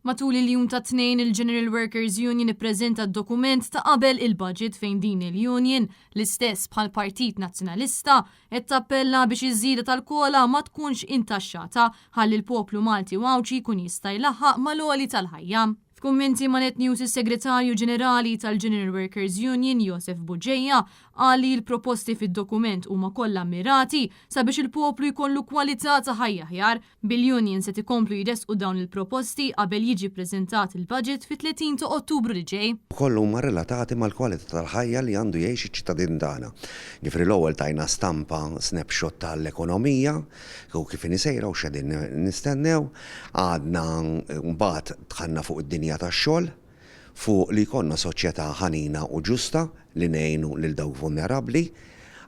Matul il-jum tat-Tnejn, il-General Workers Union ippreżenta d-dokument ta' qabel il-budget fejn din il-union, l-istess bħall-Partit Nazzjonalista, qed tappella biex iż-żieda tal-COLA ma tkunx intaxxata ħalli l-poplu Malti u Għawdxi jkun jista' jlaħħaq mal-għoli tal-ħajja. F'kummenti ma' Net News is-Segretarju Ġenerali tal-General Workers Union Josef Bugeja qal li l-proposti fid-dokument huma kollha mirati sabiex il-poplu jkollu kwalità ta' ħajja aħjar. Bil-unions qed ikomplu jressqu dawn il-proposti qabel jiġi ppreżentat il-budget fit-30 ta' Ottubru li ġej. Kollha huma relatati mal-kwalità tal-ħajja li għandu jgħix iċ-ċittadin tagħna. Ġifieri l-ewwel tajna stampa, snapshot tal-ekonomija, u kif inhi sejra u x'qegħdin nistennew. Għadna mbagħad dħalna fuq id-dinja tax-xogħol, fuq li jkollna soċjetà ħanina u ġusta li ngħinu lil dawk vulnerabbli.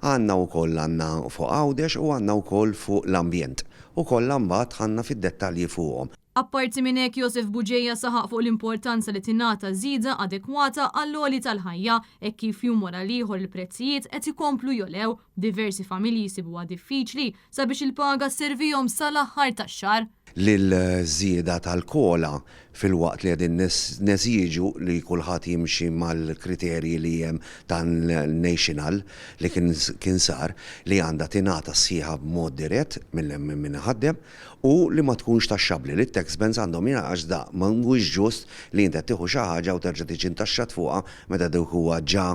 Għandna wkoll għandna fuq Għawdex u għandna wkoll fuq l-ambjent. U kollha mbagħad dħalna fid-dettalji fuqhom. Apparti minn hekk Josef Bugeja saħaq fuq l-importanza li tingħata żieda adekwata għall-għoli tal-ħajja hekk kif jum wara l-ieħor il-prezzijiet qed ikomplu jogħlew, b'diversi familji jsibuha diffiċli sabiex il-paga sservihom sal-aħħar tax-xahar. Li l-żieda tal-COLA filwaqt li qegħdin neżiġu li kulħadd jimxi mal-kriterji li hemm tan-national li kien sar, li għandha tingħata sħiħa b'mod dirett minn min iħaddem u li ma tkunx taxxabbli, li t-tax bands għandhom jingħaqad għax da mhuwiex ġust li inti qed tieħu xi ħaġa u terġa' tiġi ntaxxat fuqha meta dik huwa ġa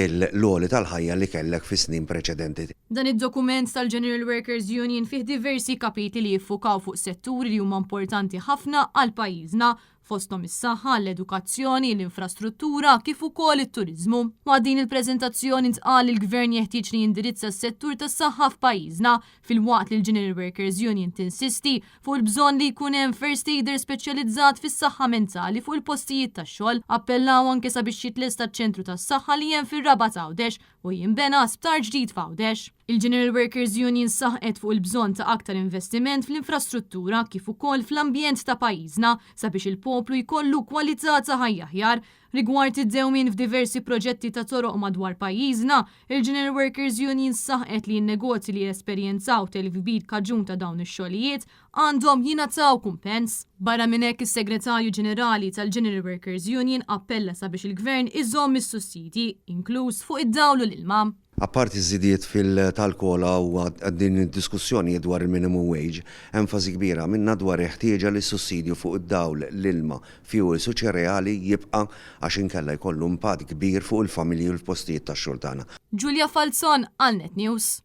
l-għoli tal-ħajja li kellek fis-snin preċedenti. Dan id-dokument tal-General Workers Union fih diversi kapitli li jiffukaw fuq setturi li huma importanti ħafna għal pajjiżna, fosthom is-saħħa, l-edukazzjoni, l-infrastruttura kif ukoll it-turiżmu. Waqt din il-preżentazzjoni ntqal li l-Gvern jeħtieġ li jindirizza s-settur tas-saħħa f'pajjiżna, filwaqt li l-General Workers Union tinsisti fuq il-bżonn li jkun hemm first aider speċjalizzat fis-saħħa mentali fuq il-postijiet tax-xogħol. Appellaw anke sabiex jitlesta ċ-ċentru tas-saħħa li hemm fir-Rabat Għawdex u jinbena sptar ġdid f'Għawdex. Il-General Workers Union saħqet fuq il-bżonn ta' aktar investiment fl-infrastruttura kif ukoll fl-ambjent ta' pajjiżna sabiex il-poplu jkollu kwalità ta' ħajja aħjar. Rigward id-dewmien f'diversi proġetti ta' toroq madwar pajjiżna, il-General Workers Union saħqet li n-negozji li jesperjenzaw telf kbir kaġun ta' dawn ix-xogħlijiet għandhom jingħataw kumpens. Barra minn hekk is-Segretarju Ġenerali tal-General Workers Union appella sabiex il-Gvern iżomm is-sussidji, inkluż fuq id-dawl u l-ilma. Apparti ż-żidiet fil tal-COLA u din id-diskussjonijiet dwar il-minimum wage, enfasi kbira għamilna dwar il-ħtieġa li s-sussidju fuq id-dawl, l-ilma, fuels u ċereali jibqa' għax inkella jkollu impatt kbir fuq il-familji u l-postijiet tax-xogħol tagħna. Julia Falzon għal Net News.